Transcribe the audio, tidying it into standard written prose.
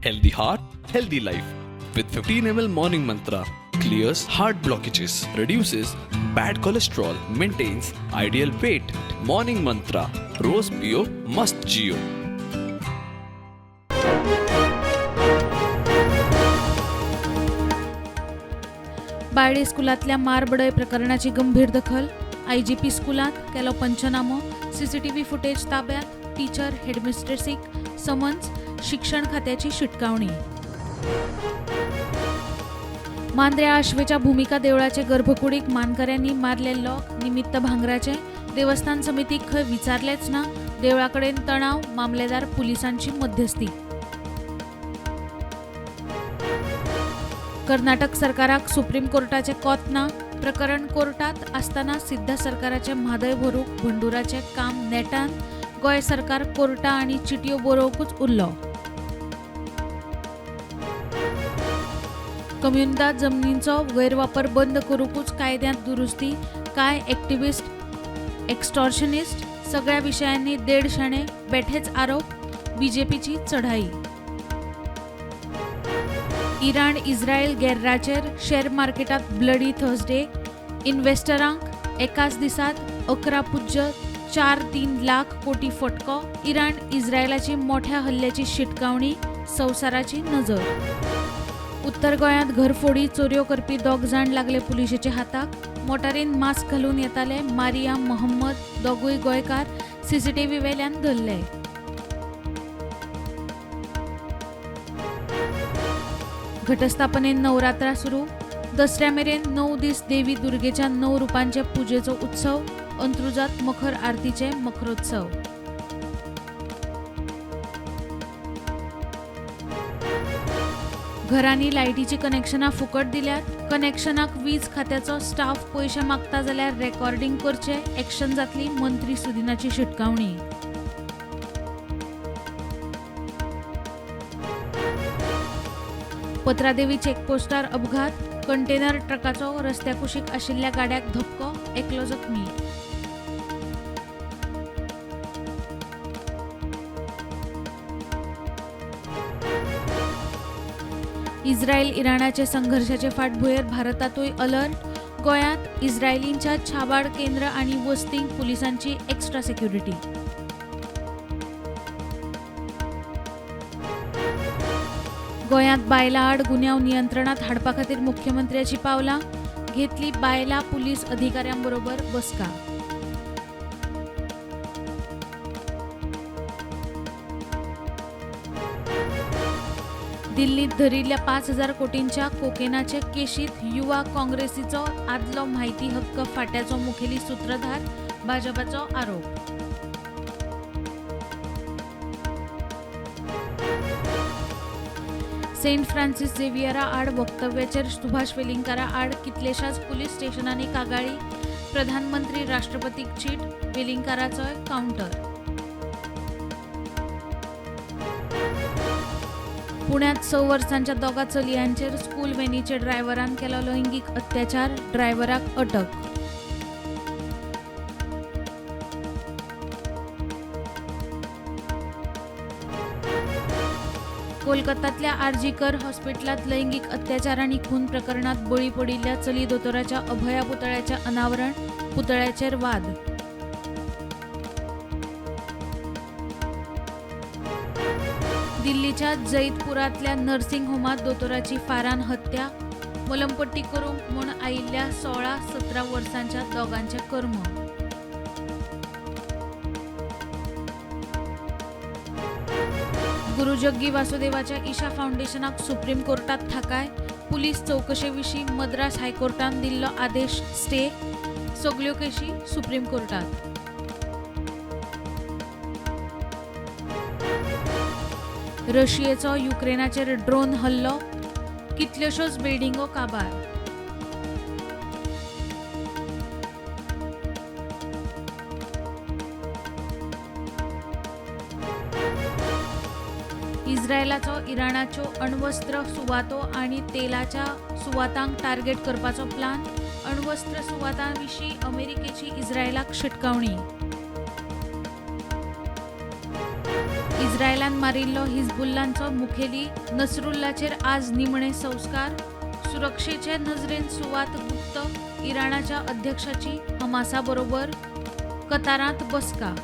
Healthy heart, healthy life. With 15 ml Morning Mantra, clears heart blockages, reduces bad cholesterol, maintains ideal weight. Morning Mantra, Rose Pio, Must Jio. Balli स्कुलांतल्या मारबडय प्रकरणाची गंभीर दखल. IGP स्कुलांत केलो पंचनामो. CCTV footage ताब्यात. Teacher हेडमिस्ट्रेसीक summons. शिक्षण खात्याची शिटकावणी. मांद्र्या आश्वेच्या भूमिका देवळाचे गर्भकुडीक मानकऱ्यांनी मारले लॉक. निमित्त भांगराचे. देवस्थान समितीक खंय विचारलेच ना. देवळाकडेन तणाव. मामलेदार पुलिसांची मध्यस्थी. कर्नाटक सरकाराक सुप्रीम कोर्टाचे कोत ना. प्रकरण कोर्टात आसतना सिद्धा सरकाराचे म्हादय भरूंक भंडुराचें काम नेटान. गोंय सरकार कोर्टा आनी चिटयो बरोवंकूच उरलो. कम्युनिदाद जमनींचो गैरवापर बंद करूंकूच कायद्यांत दुरुस्ती. कांय एक्टिविस्ट एक्स्टॉर्शनिस्ट. सगळ्या विशयांनी देडशाणे बेठेच आरोप. बीजेपीची चढाई. इराण इस्रायल गॅर्राचेर शेअर मार्केटात ब्लडी थर्सडे. इन्व्हेस्टरांक एकाच दिसात 11.43 लाख कोटी फटको. इराण इस्रायलाची मोठ्या हल्ल्याची शिटकावणी. संवसाराची नजर. उत्तर गोंयांत घरफोडी चोरयो करपी दोग जाण लागले पुलिशेच्या हाताक. मोटारीन मास्क घालून येताले मारिया मोहम्मद दोगूय गोंयकार. सीसीटीव्ही वेल्यान धरले. घटस्थापनेन नवरात्रा सुरू. दसऱ्या मेरेन 9 दीस देवी दुर्गेच्या 9 रुपांचे पुजेचो उत्सव. अंत्रुजात मखर आरतीचे मखरोत्सव. घरांनी लायटीचीं कनेक्शनां फुकट दिल्यात. कनेक्शनाक वीज खात्याचो स्टाफ पयशे मागता जाल्यार रेकॉर्डिंग करचें. एक्शन जातली. मंत्री सुदिनाची शिटकावणी. पत्रादेवी चेकपोस्टार अपघात. कंटेनर ट्रकाचो रस्त्या कुशीक आशिल्ल्या गाड्याक धपको. एकलो जखमी. इस्रायल इराणाचे संघर्शाचे फाटभुंयेर भारतांतूय अलर्ट. गोंयांत इस्रायलींच्या छाबाड केंद्र आनी वस्तींक पुलिसांची एक्स्ट्रा सेक्युरिटी. गोंयांत बायलां आड गुन्यांव नियंत्रणांत हाडपा खातीर मुख्यमंत्र्याची पावलां. घेतली बायलां पुलीस अधिकाऱ्यां बरोबर बसका. दिल्लीत धरिल्ल्या 5,000 कोटींच्या कोकेनाचे केशीत युवा काँग्रेसीचो आदलो म्हायती हक्क फांट्याचो मुखेली सूत्रधार. भाजपाचो आरोप. सेंट फ्रान्सिस झेवियरा आड वक्तव्याचेर सुभाष वेलिंगकारा आड कितलेशाच पुलीस स्टेशनांनी कागाळी. प्रधानमंत्री राष्ट्रपतीक चीट. वेलिंगकाराचोय कावंटर. पुण्यांत 6 वर्सांच्या दोगा चलयांचेर स्कूल व्हॅनीचे ड्रायव्हरान केलो लैंगीक अत्याचार. ड्रायव्हराक अटक. कोलकातांतल्या आरजी कर हॉस्पिटलांत लैंगीक अत्याचार आनी खून प्रकरणांत बळी पडिल्ल्या चली दोतोराच्या अभया पुतळ्याचें अनावरण. पुतळ्याचेर वाद. दिल्लीच्या जैतपुरांतल्या नर्सिंग होमांत दोतोराची फारान हत्या. मलमपट्टी करूंक म्हूण आयिल्ल्या 16-17 वर्सांच्या दोगांचें कर्म. गुरुजग्गी वासुदेवाच्या ईशा फावंडेशनाक सुप्रीम कोर्टात थाकाय. पुलीस चवकशे विशीं मद्रास हायकोर्टान दिल्लो आदेश स्टे. सगल्यो केशी सुप्रीम कोर्टात. रशियेचो युक्रेनाचेर ड्रोन हल्लो. कितल्योश्योच बिल्डिंगो काबार. इस्रायलाचो इराणाच्यो अण्वस्त्र सुवातो आनी तेलाच्या सुवातांक टार्गेट करपाचो प्लान. अण्वस्त्र सुवातां विशीं अमेरिकेची इस्रायलाक शिटकावणी. इस्रायलान मारिल्लो हिजबुल्लांचो मुखेली नसरुल्लाचेर आज निमणे संस्कार. सुरक्षेचे नजरेन सुवात गुप्त. इराणाच्या अध्यक्षाची हमासा बरोबर कतारांत बसका.